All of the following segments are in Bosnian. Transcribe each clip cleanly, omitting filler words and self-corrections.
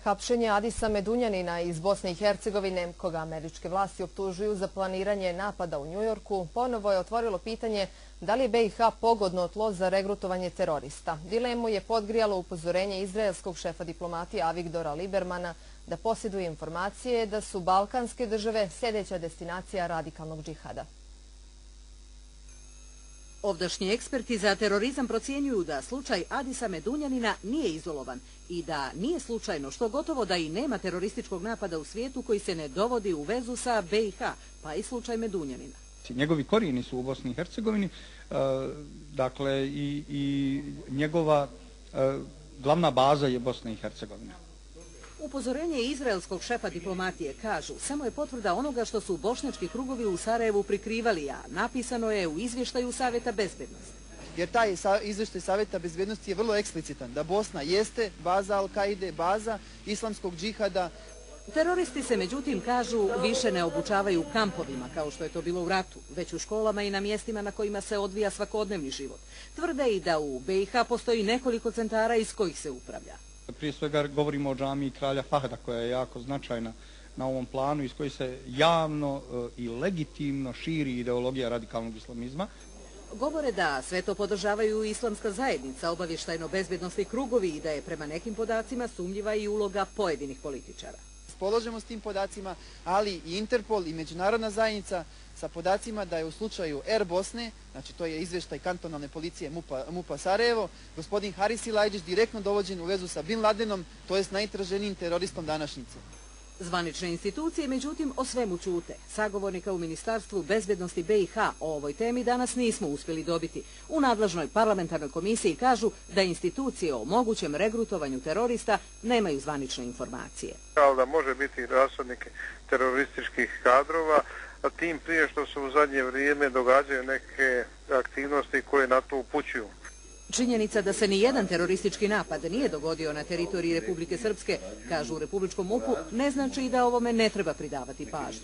Hapšenje Adisa Medunjanina iz Bosne i Hercegovine, koga američke vlasti optužuju za planiranje napada u Njujorku, ponovo je otvorilo pitanje da li je BiH pogodno tlo za regrutovanje terorista. Dilemu je podgrijalo upozorenje izraelskog šefa diplomatije Avigdora Libermana da posjeduje informacije da su balkanske države sljedeća destinacija radikalnog džihada. Ovdašnji eksperti za terorizam procjenjuju da slučaj Adisa Medunjanina nije izolovan i da nije slučajno, što gotovo da i nema terorističkog napada u svijetu koji se ne dovodi u vezu sa BiH, pa i slučaj Medunjanina. Njegovi korijeni su u Bosni i Hercegovini, dakle i njegova glavna baza je Bosna i Hercegovina. Upozorenje izraelskog šefa diplomatije, kažu, samo je potvrda onoga što su bošnjački krugovi u Sarajevu prikrivali, a napisano je u izvještaju Savjeta bezbednosti. Jer taj izvještaj Savjeta bezbednosti je vrlo eksplicitan, da Bosna jeste baza Al-Kaide, baza islamskog džihada. Teroristi se, međutim, kažu, više ne obučavaju kampovima, kao što je to bilo u ratu, već u školama i na mjestima na kojima se odvija svakodnevni život. Tvrde i da u BiH postoji nekoliko centara iz kojih se upravlja. Prije svega govorimo o džamiji Kralja Fahda, koja je jako značajna na ovom planu, iz koji se javno i legitimno širi ideologija radikalnog islamizma. Govore da sve to podržavaju islamska zajednica, obavještajno-bezbednosni krugovi i da je prema nekim podacima sumnjiva i uloga pojedinih političara. Položemo s tim podacima, ali i Interpol i međunarodna zajednica sa podacima da je u slučaju Air Bosne, znači to je izvještaj kantonalne policije MUP-a Sarajevo, gospodin Haris Silajdžić direktno dovođen u vezu sa Bin Ladenom, to jest najtraženijim teroristom današnjice. Zvanične institucije, međutim, o svemu ćute. Sagovornika u Ministarstvu bezbednosti BiH o ovoj temi danas nismo uspjeli dobiti. U nadležnoj parlamentarnoj komisiji kažu da institucije o mogućem regrutovanju terorista nemaju zvanične informacije. Kao da može biti rasadnik terorističkih kadrova, a tim prije što se u zadnje vrijeme događaju neke aktivnosti koje na to upućuju. Činjenica da se ni jedan teroristički napad nije dogodio na teritoriji Republike Srpske, kažu u Republičkom MUP-u, ne znači da ovome ne treba pridavati pažnju.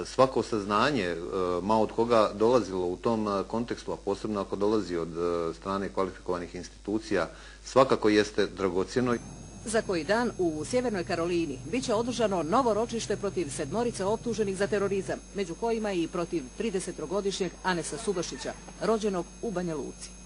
Svako saznanje, ma od koga dolazilo u tom kontekstu, a posebno ako dolazi od strane kvalifikovanih institucija, svakako jeste dragocjeno. Za koji dan u Sjevernoj Karolini biće održano novo ročište protiv 7 optuženih za terorizam, među kojima i protiv 30-godišnjeg Anesa Subašića, rođenog u Banja Luci.